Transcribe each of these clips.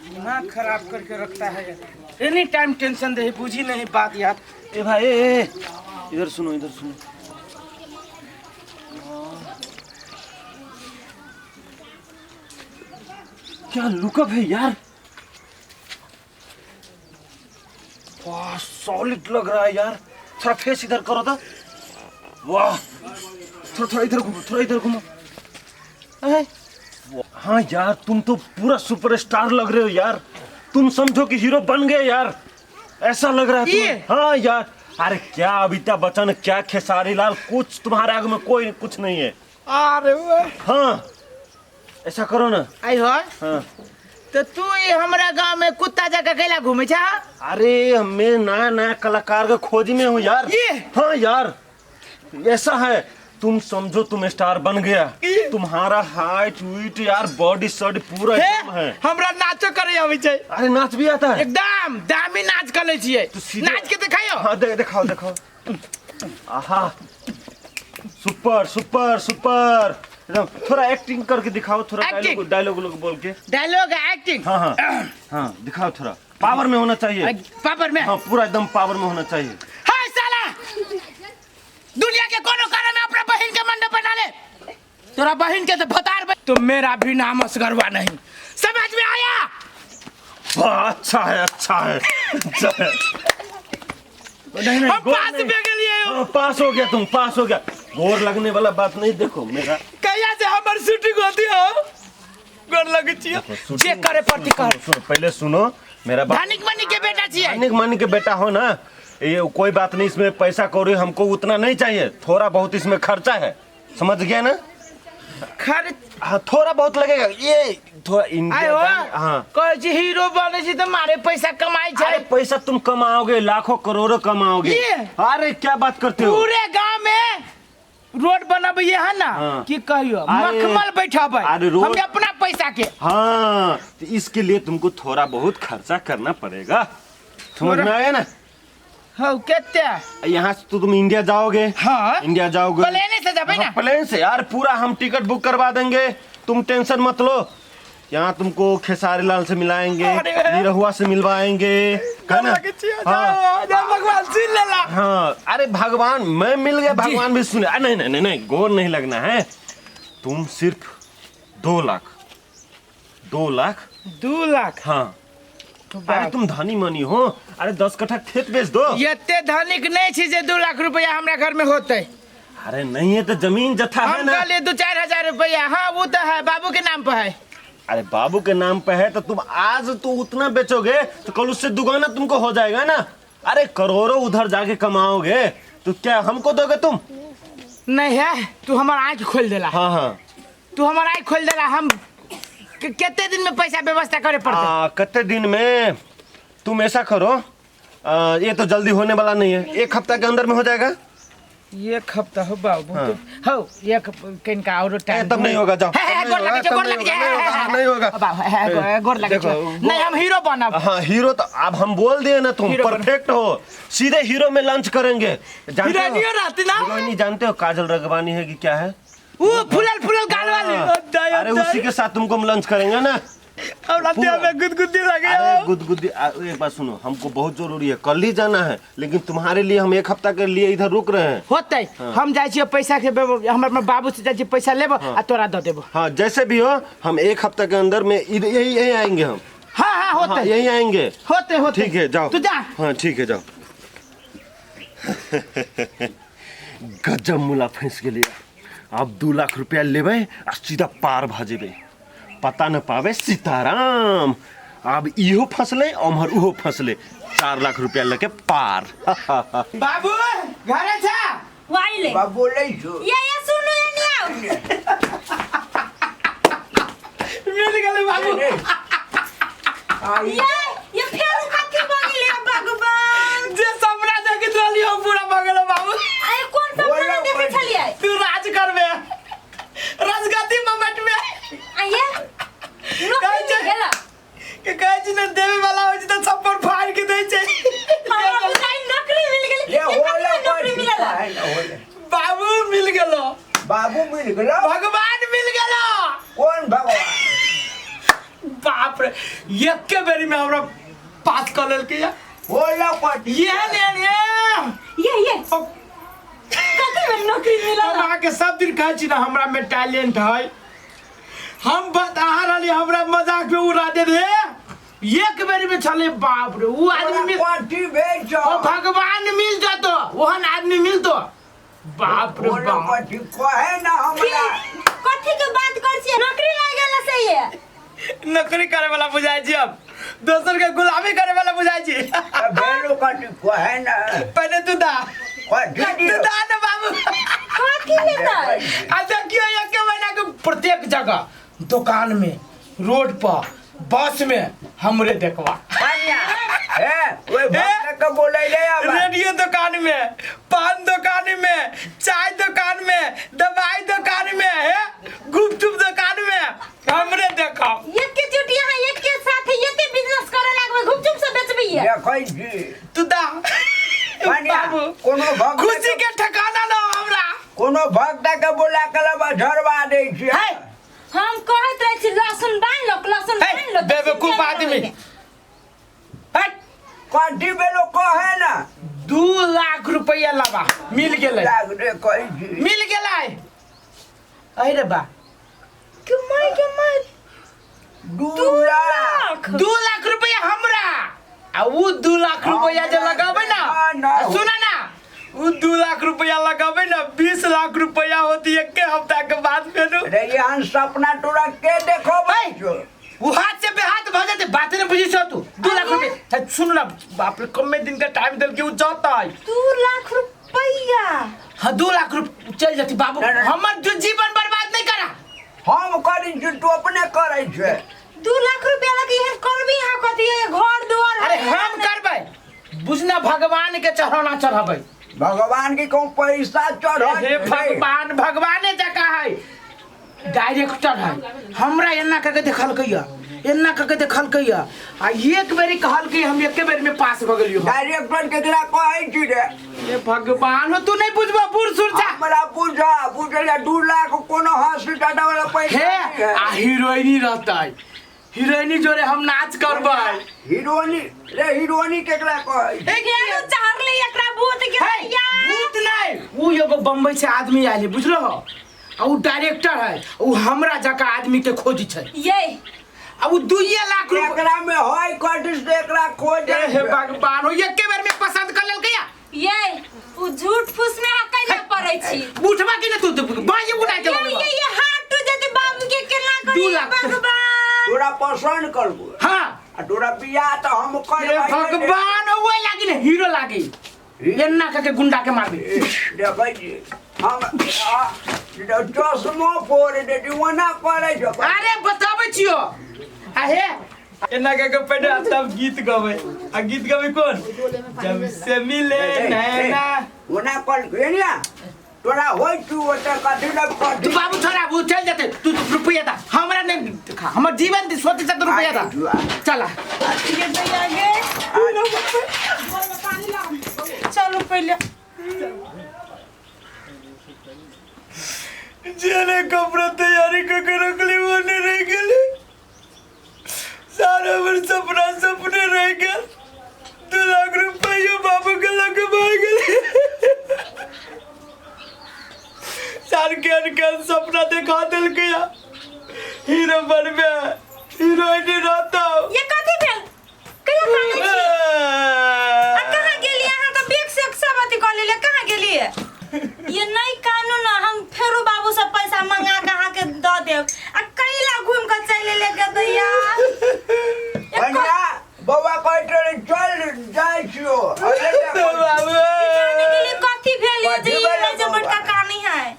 दिमाग खराब करके रखता है, एनी टाइम टेंशन दे, बुझी नहीं बात यार। ए भाई, ए, ए, इधर सुनो, इधर सुनो। क्या लुकअप है यार, वाह सॉलिड लग रहा है यार। थोड़ा फेस इधर करो तो, वाह, थोड़ा थोड़ा इधर घूमो, थोड़ा इधर घूमो। हाँ यार, तुम तो पूरा सुपरस्टार लग रहे हो यार। तुम समझो कि हीरो बन गए यार, ऐसा लग रहा है तुम्हें। हाँ यार, अरे क्या अमिताभ बच्चन, क्या खेसारी लाल, कुछ तुम्हारे आगे में कोई कुछ नहीं है। अरे वो। हाँ ऐसा करो ना। आई हो। हाँ। तो तू ये हमरा गांव में कुत्ता जका कैला घूमे छा? अरे मैं नया नया कलाकार के खोज में हूँ यार। ये? हाँ यार, ऐसा है, तुम समझो तुम स्टार बन गया। ये? तुम्हारा हाइट वीट यार, बॉडी शॉडी पूरा हे, एकदम है। हमरा नाचो करे आबै छै। अरे नाच भी आता है? एकदम दामी नाच कर लै छियै। तो सीधे- नाच के देखाइयो। हाँ दिखाओ दिखाओ। आहा, सुपर सुपर सुपर एकदम। थोड़ा एक्टिंग करके दिखाओ थोड़ा। Acting? Dialogue dialogue लोग बोल के। Dialogue acting? हाँ हाँ हाँ, दिखाओ, थोड़ा पावर में होना चाहिए। पावर में? हाँ, पूरा एकदम पावर में होना चाहिए। हाय साला, दुनिया के कोनो कारण में अपना बहन के मंडप बना ले, तोरा बहन के तो भतार तो मेरा भी नाम असगरवा नहीं, समझ में आया? वाह, अच्छा है, अच्छा है, अच्छा है। नहीं नहीं, हम गोर पास नहीं। में गेलिए। हाँ, पास हो गया, तुम पास हो गया, गोर लगने वाला बात नहीं। देखो मेरा कहिया से हमर शूटिंग होती हो, गोर लगे छियो। शूटिंग- जे करे पड़ती कर। सुनो, सुनो, पहले सुनो मेरा बात। धनिक मनी के बेटा छिए। धनिक मनी के बेटा हो ना, ये कोई बात नहीं, इसमें पैसा कौड़ी हमको उतना नहीं चाहिए, थोड़ा बहुत इसमें खर्चा है, समझ गया ना? खर्च? हाँ, थोड़ा बहुत लगेगा ये थोड़ा इंडिया आयो। हाँ। कहै छी हीरो बनै छी तऽ मारे पैसा कमाइ छै। अरे पैसा तुम कमाओगे, लाखों करोड़ों कमाओगे। ये? अरे क्या बात करते हो, पूरे गांव में रोड बनबिए है ना। हाँ। की कहियो, अरे- मखमल बैठबै। अरे रोड- हम अपना पैसा के। हाँ, तो इसके लिए तुमको थोड़ा बहुत खर्चा करना पड़ेगा, समझ में आया ना? हौ केते? यहाँ से तो तुम इंडिया जाओगे। हाँ। इंडिया जाओगे। प्लेन से जाबे ना? हाँ, प्लेन से यार, पूरा हम टिकट बुक करवा देंगे, तुम टेंशन मत लो। यहाँ तुमको खेसारी लाल से मिलाएंगे, अरे। निरहुआ से मिलवाएंगे, है ना? हाँ। भगवान सुन लेला। हाँ, अरे भगवान मैं मिल गया, भगवान भी सुने। अरे नहीं नहीं नहीं नहीं, गोर नहीं लगना है। तुम सिर्फ 2 लाख, 2 लाख। 2 लाख? हाँ, अरे तुम धनी मनी हो, अरे 10 कट्ठा खेत बेच दो। एते धनिक नहीं छी जे 2 लाख रुपया हमरा घर में होते। अरे नहीं है तो जमीन जथा है हम ना। कहलिए 2-4 हजार रुपया। हाँ, वो तो है, बाबू के नाम पर है। अरे बाबू के नाम पे है तो तुम आज तो उतना बेचोगे तो कल उससे दुगना तुमको हो जाएगा ना। अरे करोड़ों उधर जाके कमाओगे तो क्या हमको दोगे तुम? नहीं है, तू हमार आँख खोल देला। हाँ हाँ। तू हमार आँख खोल देला। हम कितने दिन में पैसा व्यवस्था करे पड़ते? कितने दिन में? तुम ऐसा करो, ये तो जल्दी होने वाला नहीं है, एक हफ्ता के अंदर में हो जाएगा। एक हफ्ता हो बाबू? हाँ। हो, एक कनिका और ए, टाइम। तब नहीं होगा, जाओ। हे, हे, तब गोर नहीं लगे छौ, होगा, गोर लगे तब नहीं होगा, छौ। नहीं होगा। बाबू, हे, हे, गोर लगे देखो, छौ। नहीं, हम हीरो बनब। हाँ, हीरो तो अब हम बोल दिए ना, तुम हीरो बन- परफेक्ट हो, सीधे हीरो में लंच करेंगे, जानते हो? हीरोइनियो रहती ना? हीरोइनी जानते हो काजल रगवानी है कि क्या है? वो फुलल फुलल गाल वाली? हाँ। अरे उसी के साथ तुमको हम लंच करेंगे ना। हमरा देह में गुदगुदी लगे। अरे गुदगुदी, एक बात सुनो, हमको बहुत जरूरी है, कल ही जाना है, लेकिन तुम्हारे लिए हम एक हफ्ता के लिए इधर रुक रहे हैं। होतै। हम जाइ छियै पैसा के हम अपना बाबू से जाइ छियै, पैसा लेबो आ तोरा दऽ देबो। हाँ, जैसे भी हो, हम एक हफ्ता के अंदर में इधर यही यही आएंगे हम। हाँ हाँ। हाँ। होतै। यही आएंगे। होतै होतै। ठीक है, जाओ। तू जा। हाँ, ठीक है, जाओ। गजब मुला फंस गेलियै। आब 2 लाख रुपया लेबै आ सीधा पार भऽ जेबै, पता न पाबै सीताराम। आब इहो फसलै, ओम्हर उहो फसलै, 4 लाख रुपया लऽके पार। बाबू घरे छ? वाइले। बाबू बोलै छौ। ये ये सुनू, ये नहीं आओ। मिल गेलै बाबू। ये ये फेर कथी बनिले भगवान? जे सपना देखैत रहली हम, पूरा भऽ गेलै बाबू। अरे कोन सपना देखै छलियै? तू राज करबे, राजगद्दी में बैठबे। आ ये नौकरी छै? मिल गेल? के कहै छै ने, देवे वाला होइ छै तऽ छप्पर फाड़ के दै छै। हमरा बुझाइ नौकरी मिल गेल। ले ये कथी होला। में नौकरी मिलल? होले। बाबू मिल गेलो। बाबू मिल गेलो? भगवान मिल गेलो। कौन भगवान? बाप। बाप रे, एके बेरी में हमरा पास कर लेलकै या। होला कथी ये ने ये। ये कथी में नौकरी मिलल? हम अहाँके सब दिन कहै छी ने, हमरा में टैलेंट है। हम बता रहली, हमरा मजाक में उड़ा दे रे। एक बेर में छले, बाप रे, उ आदमी मिल कथी भेल छौ? ओ भगवान मिल जतो, ओहन आदमी मिलतो, बाप रे होला बाप। कथी कहे ना हमरा। कथी के बात कर छी? नौकरी लाग गेल से ये। नौकरी करे वाला बुझाइ छी, हम दोसर के गुलामी करे वाला बुझाइ छी? भेलो कथी कहे ना। पहले तू दा। कथी? तू दा ना बाबू। कथी लेतै? आ देखियो, एक महीना के प्रत्येक जगह, दुकान में, रोड पर, बस में हमरे देखवा। कन्या हे, ओइ भक्त के बोलैले आब। रेडियो दुकान में, पान दुकान में, चाय दुकान में, दवाई दुकान में, हे गुपचुप दुकान में हमरे देखो। एक के चुटी यहाँ एक के साथ एते बिजनेस करे लागबे, घुपचुप से बेचबी ये। देखै छी। तू दा। कन्या बाबू, कोनो भक्त खुशी के ठिकाना ना हमरा। कोनो भक्त के बोला के लब झरवा दै छी। है। हम कहैत रहै छी लहसुन बान्हि लो, लहसुन है, बान्हि लो। बेवकूफ आदमी। हट। कथी भेलो कहे ना। 2 लाख रुपया लाबा मिल गेलै। लाग देखै छी। मिल गेलै। अरे बा। के my के my. 2 lakh? 2 lakh रुपया हमरा आ उ 2 लाख रुपया जे लगाबै ना। ना, ना। सुना ना, उ 2 लाख रुपया लगाबै ना, 20 लाख रुपया होती एक हफ्ता के बाद फेरू। रे, एहन सपना तोरा के देखबै छौ? उ हाथ से बेहाथ भऽ जेतै। बात नहीं बुझी छौ तू। 2 लाख रुपया हे, सुन ना, बाप रे, कमे दिन के टाइम देल के उ जतै। 2 लाख रुपया? हाँ, 2 लाख रुपया चल जती बाबू। ना, ना। हमर जो जीवन बर्बाद नहीं करा। हम करै छी, तू अपने करै छै। 2 लाख रुपया लगे एहन करबी यहाँ कथी है, घर दुआर? अरे हम करबै, बुझना भगवान के चढ़ौना चढ़बै। भगवान के कहूँ पैसा चढ़। हे भगवान, भगवाने जका है, डायरेक्टर है। हमरा एना करके देखलकै या, एना करके देखलकै या, आ एक बेरी कहलकै, हम एके बेर में पास भऽ गेलियो। डायरेक्टर केकरा कहै छी रे? हे भगवान हो, तू नहीं बुझबा, बूढ़ सुर जा। हमरा बुझा बुझल, 2 लाख कोनो हॉस्पिटल वाला पैसा हे नहीं है। आ हीरोइनी रहतै, हीरोइनी जोरे हम नाच करबै। हीरोनी रे, हीरोनी केकरा कहै छी? फेरो चढ़ले एकरा भूत के। हे, भूत नहीं, उ एगो बम्बई से आदमी आयल है, बुझलो हो? आ उ डायरेक्टर है, उ हमरा जका आदमी के खोजी छै। ये। आ उ 2 लाख रुपया एकरा में है कथी से एकरा खोजे? हे भगवान हो, एके बेर में पसंद कर लेलकै या। ये उ झूठ फूस में अहाँ कैला पड़ै छी? उठबा कि ना तू बाजी उड़ा के। ये हाथ टूट जेतै बाबू के, केना दू करी? लाख। भगवान। तोरा पसंद करबो? हाँ। आ तोरा बियाह तऽ हम हे करबै। भगवान हो, ओए लागी ने हीरो लागी, एन्ना करके गुंडा के मारबी। देखै छी हम चश्मो फोड़ देती, ओना करै छौ। अरे बताबै छियो आ हे एना के के पहले तब गीत गबै, आ गीत गबै कोन, जब से मिले नैना। ओना कर ने तोरा होइ छौ ओतऽ कथी लग तू कथी। बाबू छोड़ा, वो चल जाते। तू तू रुपया दा हमरा, नहीं खा, हमर जीवन सोचे से तो रुपया दा, चला। ये दैया गे, चलो पहले। जेने कपड़ा तैयारी करके रखली, वो नहीं रह गेली। सारा हमर सपना सपने रह गेल। 2 लाख रुपया बाबू के लगे भाग गेले। सार केहन केहन सपना देखा देलकै या, हीरो बनबे, हीरोइन रहतौ। ये कथी भेल? कहिया कानै छी आ कहाँ गेलियै अहाँ? तऽ बैग से सब अथी कऽ लेलियै, कहाँ गेलियै? ये नहीं कानू ना, हम फेरो बाबू से पैसा मंगा के अहाँके दऽ देब। आ कैला घूम कऽ चलि एलियै गे दैया? कन्या, बौआ कहैत रहे चल जाइ छियो। अरे बाबू। जाने गेलियै कथी भेल ये जे कथी ई भेलै नहि जे बौआ? बड़का कहानी है।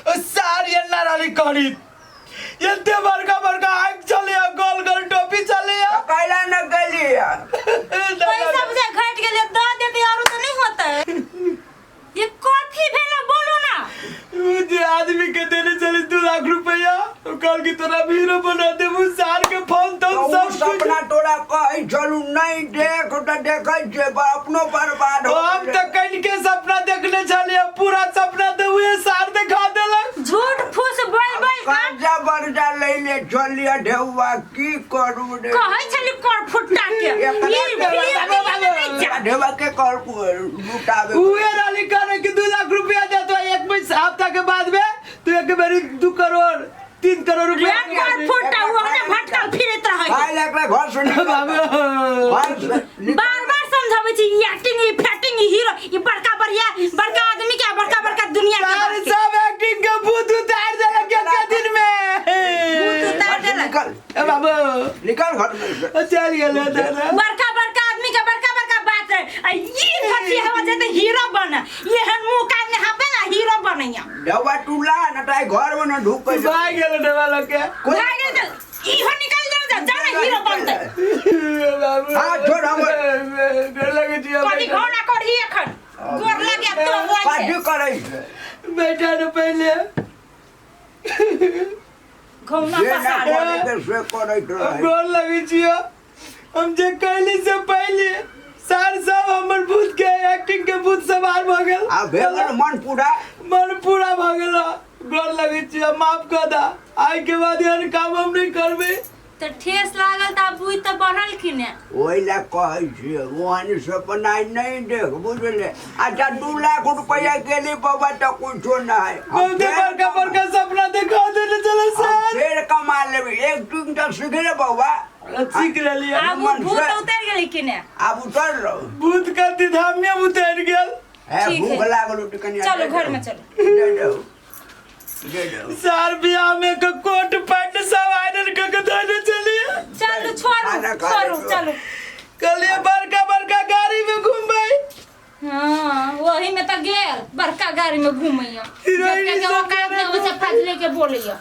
सार एना रहली करी, एते बड़का बड़का आँख चले, गोल गोल टोपी चले। कैला न गेलियै? पैसा बुझा घटि गेलै, दऽ देतै आरो तऽ नहि होतै। ये कथी भेलै, बोलू ना। उ जे आदमी के देने चली 2 लाख रुपया, ओ कहल कि तोरा हीरो बना देबू। सार के फोन तोन तऽ उ सब कुछ। सपना सपना तोरा कहै छलू नहीं देख तऽ देखै छियै पर अपनो बर्बाद हो हम गेलै। तऽ कनिके सपना देखने छलियै, पूरा सपना तऽ उहे सार देखा देलक। झूठ फूस बोल बोल के कर्जा बर्जा लै ले छलियै ढेउआ, की करू रे? कहै छली कर फुट्टा के एकरा ई फिल्म में नहीं जा। ढेउआ के कहलकू लुटाबे? उहे रहली करे कि 2 लाख रुपया दे तो एक महीना हफ्ता के बाद में तू एक बेरी 2 करोड़ 3 करोड़ रुपया रे कर फुट्टा ओहने भटकल फिरत रहै। खाइ लए एकरा घर से निकाल। बाबू घर से निकाल। बार बार समझाबै छी ई एक्टिंग, ई फैटिंग, ई हीरो, ई बड़का बढ़िया बड़का आदमी के बड़का बड़का दुनिया के सारे बात के। सब एक्टिंग के भूत उतार देलक एक दिन में। भूत उतार घर से देलक। निकल। ए बाबू निकल घर में से। चल गेल दादा। बड़का बड़का आदमी के बड़का बड़का बात रहे आ ई कथी हवा जे त हीरो बन, एहन मुंह कान ने हापे ना हीरो बनैया। ढेउआ टूला न तऽ घर में न ढुकै छै। भाग गेल डबा लोग के। भाग गेल त इहो निकल जाओ, जा जा ना हीरो बनतै। बाबू हाथ छोड़ हमर। डर लगे छी। कथी घोड़ा करही एखन गोर लगे तो होइ छै। कथी करै छै? बैठा न पहले। घौना जे ना पसार करे के से करैत रहै। गोर लगे छी। हम जे कैली से पहले सार सब हमर भूत के एक्टिंग के भूत सवार भ गेल। आ भेल मन पूरा? मन पूरा भ गेल। गोर लगे छी, माफ कर दा, आइ के बाद एहन काम हम नहीं करबे। त ठेस लागल त आब बुझ त बढ़ल कि ने? ओहि लए कहै छियै ओहन सपना नहि देख, बुझले? अच्छा 2 लाख रुपया गेली बाबा तऽ कुछो नहि। हम बहुते फेर बड़का बड़का सपना देखा देने चले हम सर। फेर कमा लेबै, एक दिन तऽ सीख ले बौआ। सीख लेलियै। आब उ भूत उतर गेलै कि ने? आब उतर रहो। भूत का दिधामिया उतर गेल। हे ठीक भूख है। लागल तऽ कनि चलो घर में चलो। दे दहो, दे दहो। सार बियाह में के कोट पैंट सब आयरन के के धोने चलिए। चलू छोड़ू खाना खा छोड़ू लेतो। चलू। कहलिए बड़का बड़का गाड़ी में घूमबै। हाँ वही में त गेल बड़का गाड़ी में घूमैया। हीरोइन जबकि सब औकात नहीं ओसे फाजले के बोलैया।